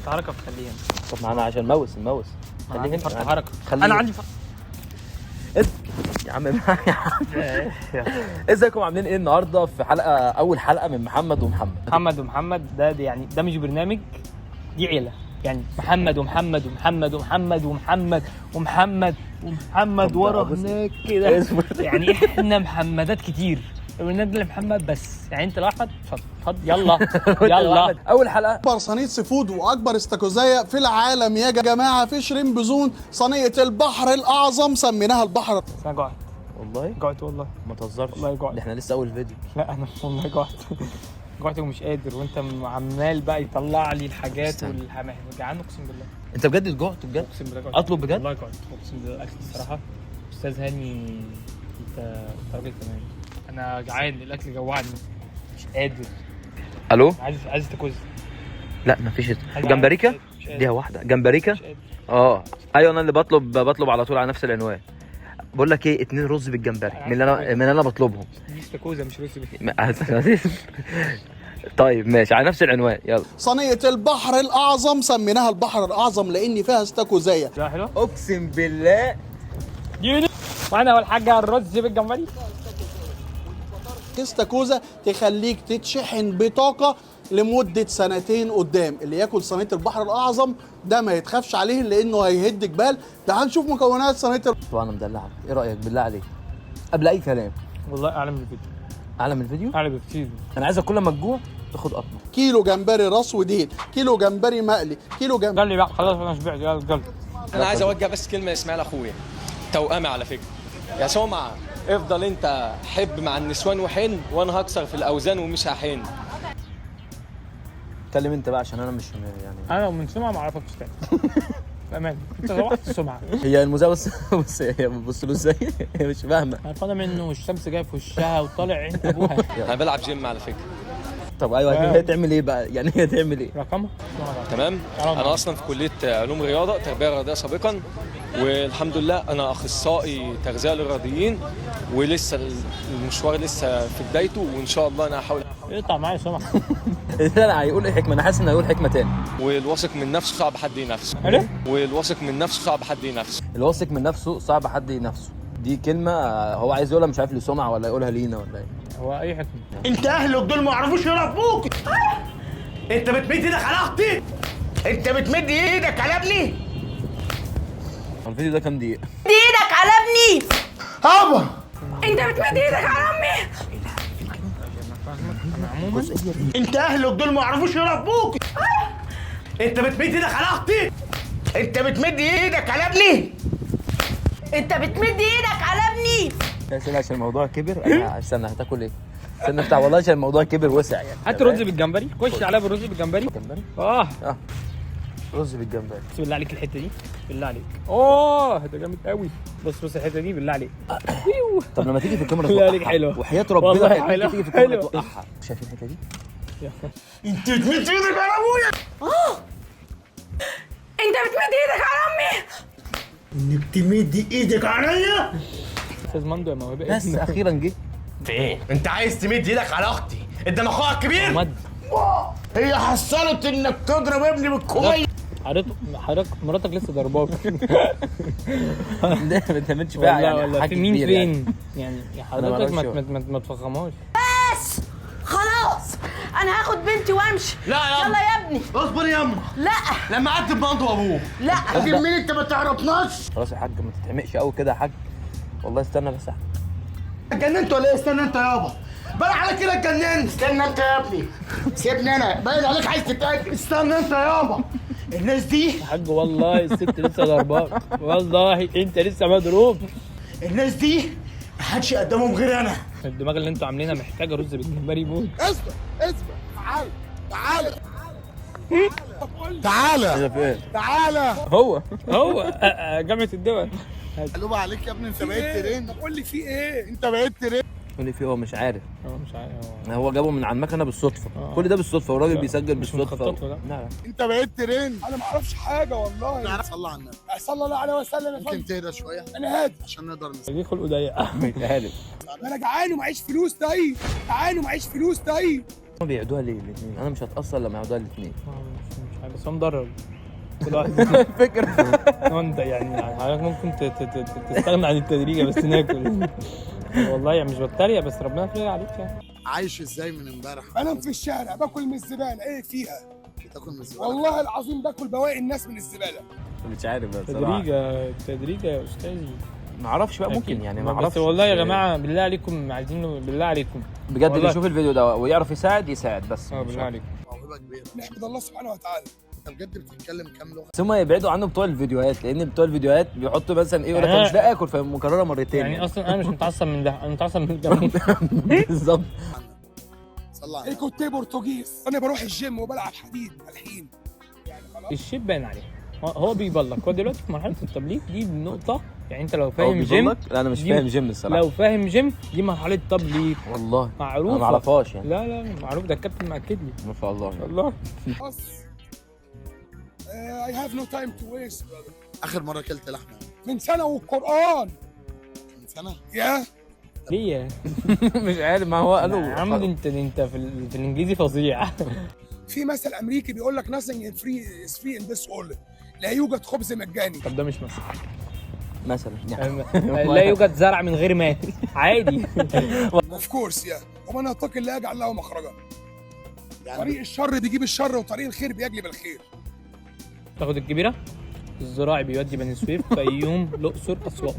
فرط حركة فخليها. طب ما انا عشان mouse ال mouse أنا خليه عندي هنا. فرط حركه. خليه انا عندي فرط. يا عم يا عم، ازيكم عاملين ايه النهارده في حلقه، اول حلقة من محمد ومحمد. محمد ومحمد ده يعني ده مش برنامج، دي عيله يعني. محمد ومحمد ومحمد ومحمد ومحمد ومحمد ومحمد طب ورا بص- هناك كده. اصبر. يعني احنا محمدات كتير، البرنامج ده لمحمد بس. يعني انت لو احمد اتفضل اتفضل يلا يلا. اول حلقة اكبر صينية seafood واكبر استاكوزايه في العالم يا جماعة في Shrimp Zone، صينية البحر الاعظم، سميناها البحر. بس انا جعت. والله جعت والله. ما تهزرش والله جوعت. ده احنا لسه اول فيديو. لا انا والله جعت، جعت ومش قادر، وانت عمال بقى يطلع لي الحاجات استنى. والحمام. جعان اقسم بالله. انت بجد جوعت بجد؟ اقسم بالله جعت. اطلب بجد؟ والله جعت اقسم بالله. الاكل الصراحة استاذ هاني، انت راجل تمام. انا جعان، الاكل جوعني مش قادر. الو. عايز تاكوز. لا مفيش جمبريكا، مش قادر. دي واحدة جمبريكا. مش قادر. اه ايوه انا اللي بطلب على طول على نفس العنوان. بقول لك ايه، اتنين رز بالجمبري من اللي انا بطلبهم. دي استاكوزا مش رز. طيب ماشي على نفس العنوان يلا. صينية البحر الاعظم سميناها البحر الاعظم لان فيها استاكوزايه. لا حلو. اقسم بالله. وانا اول حاجة الرز بالجمبري. استاكوزا تخليك تتشحن بطاقة لمدة سنتين قدام. اللي ياكل صينية البحر الاعظم ده ما يتخافش عليه لانه هيهد جبال. تعال نشوف مكونات صينية طبعا انا مدلعك، ايه رايك بالله عليك قبل اي كلام؟ والله اعلى من الفيديو. اعلى من الفيديو؟ اعلى بكتير. انا عايزك كل ما تجوع تاخد قطمه. كيلو جمبري راس وديل، كيلو جمبري مقلي، كيلو جمبري قال لي بقى خلاص انا شبعت، يلا يلا. انا عايز اوجه بس كلمة لاسماعيل اخويا توأمي على فكرة. يا سمعه افضل انت حب مع النسوان وحن، وانا هكسر في الاوزان ومش هحن. اتكلم انت بقى عشان انا مش يعني. انا من سمعه ما اعرفكش تاني بامان. انت روحت سمعه. هي المذيعه بس بص هي بتبص له ازاي، هي مش فاهمه. قرفانه منه والشمس جاية في وشها وطالع عين ابوها. انا بلعب جيم على فكرة. طب ايوه هي تعمل ايه بقى يعني، هي تعمل ايه؟ رقمها. تمام. انا اصلا في كليه علوم رياضة، تربيه رياضية سابقا، والحمد لله انا اخصائي تغذية للرياضيين، ولسه المشوار لسه في بدايته، وان شاء الله انا هحاول. اقطع معايا سمعه. لا لا هيقول ايه حكمه، انا حاسس انه هيقول حكمه تاني. والواثق من نفسه صعب حد ينافسه. حلو. والواثق من نفسه صعب حد ينافسه. الواثق من نفسه صعب حد ينافسه، دي كلمة هو عايز يقولها مش عارف لسمعه ولا يقولها لينا ولا ايه. هو اي حكمه؟ انت اهلك دول ما يعرفوش يربوك. انت بتمد ايدك على اختي؟ انت بتمد ايدك على ابني؟ هو الفيديو ده كام دقيقة؟ ايدك على ابني. هابا انت بتمد ايدك على امي. انت اهلك دول ما يعرفوش يربوك. انت بتمد ايدك على اختي؟ انت بتمد ايدك على ابني؟ انت بتمد ايدك على ابني. يا سيدي عشان الموضوع كبر انا استنى هتاكل ايه؟ استنى افتح والله عشان الموضوع كبر وسع يعني. هات رز بالجمبري، خش عليا بالرز بالجمبري. جمبري؟ اه اه رز بالجمبري. بس بالله عليك الحتة دي، بالله عليك. اوه ده جامد قوي. بص بص الحتة دي بالله عليك. طب لما تيجي في الكاميرا بالله عليك توقعها. حلوة. وحياة ربنا والله لما حلوة. تيجي في الكاميرا حلوة. توقعها. شايفين الحتة دي؟ انت بتمد ايدك على ابويا؟ انت بتمد ايدك على امي. انك تمد ايدك عليا؟ استاذ مندو يا موهبة. بس اخيرا جه. ايه؟ انت عايز تمد ايدك على اختي قدام اخوها الكبير؟ مد. هي حصلت انك تضرب ابني بالكوبايه. حضرتك مراتك لسه ضرباك. لا ما تعملش فيها والله يعني والله حاجة في مين كبيرة يعني. فين يعني يا أنا حضرتك معرفش. ما تفخمهاش. بس خلاص انا هاخد بنتي وامشي. لا يا يلا يا ابني. اصبر يا لا لما اعدي بمندو وابوه. لا. مين انت ما تعرفناش؟ خلاص يا حاج ما تتعمقش قوي كده يا حاج. والله استنى بس يا حاج. اتجننت ولا ايه؟ استنى انت يابا، باين عليك كده اتجننت. استنى انت يا ابني، سيبني انا، باين عليك عايز تتقتل. استنى انت يابا، الناس دي يا حاج والله الست لسه ضرباك، والله انت لسه مضروب. الناس دي محدش قدامهم غير انا. الدماغ اللي انتوا عاملينها محتاجه رز بالجمبري موت. اصبر اصبر، تعال تعال تعالى ايه ده في ايه؟ تعالى. هو هو جامعه الدول. قلوب عليك يا ابني، انت بقيت ترند. قول لي في ايه؟ انت بقيت ترند. قول لي في هو مش عارف. هو مش عارف. هو جابه من على المكنه بالصدفة. آه. كل ده بالصدفة والراجل لا، بيسجل مش بالصدفة. مخطط له، لا. لا لا. انت بقيت ترند. انا ما اعرفش حاجة والله. صلى على النبي. صلى الله عليه وسلم يا ممكن فندم. تهدى شوية انا هادي. عشان نقدر ليه خلقه ضيق؟ مش عارف. انا جعان ومعيش فلوس. طيب جعان ومعيش فلوس. طيب هما بيعيدوها ليه الاثنين؟ انا مش هتاثر لما يعيدوها الاثنين. مش بس هو مدرب كل واحد. فكرة. هو انت يعني حضرتك ممكن تستغنى عن التدريجه بس ناكل. والله يعني مش بتريق، بس ربنا يفرج عليك يعني. عايش ازاي من امبارح؟ بنام في الشارع، باكل من الزبالة. ايه فيها؟ بتاكل من الزبالة؟ والله العظيم باكل بواقي الناس من الزبالة. مش عارف بقى بصراحة. تدريجه تدريجه يا استاذي. ما اعرفش بقى، ممكن يعني ما بس اعرفش. والله يا جماعة بالله عليكم، عايزين بالله عليكم بجد اللي والله. يشوف الفيديو ده ويعرف يساعد يساعد بس. اه مش بالله عارف. عليكم. موهبة كبيرة. نحمد الله سبحانه وتعالى. انت بجد بتتكلم كام لغة؟ بس هم يبعدوا عنه بتوع الفيديوهات، لان بتوع الفيديوهات بيحطوا مثلا ايه، يقول لك انا مش لاقي اكل، فمكرره مرتين. يعني اصلا انا مش متعصب من ده، انا متعصب من الجاموس. بالظبط. صلى على ايه كنت برتغيز. انا بروح الجيم وبلعب حديد الحين يعني خلاص. ال shape باين عليه، هو بيبلك، هو دلوقتي في مرحلة التبليك دي نقطة. يعني انت لو هو فاهم جيم، بيقول لك؟ لا انا مش فاهم جيم الصراحة. لو فاهم جيم دي مرحلة تبليك والله معروفة. انا ما اعرفهاش يعني. لا لا معروف، ده الكابتن مأكد لي. ما شاء الله. والله. خلاص. I have no time to waste brother. اخر مرة اكلت لحمه من سنة والقرآن. من سنة؟ يا ليه يا مش عارف، ما هو قالوا يا عم انت في الانجليزي فظيع. في مثل امريكي بيقول لك nothing free is free in this world. لا يوجد خبز مجاني. طب ده مش مثل. مثلا يعني. لا يوجد زرع من غير ماء، عادي. of course yeah. ومن يتق الله يجعل له مخرجا. يعني طريق الشر بيجيب الشر، وطريق الخير بيجلب الخير. تاخد الكبيرة، الزراعي بيودي بني سويف، فيوم، الاقصر، اسوان.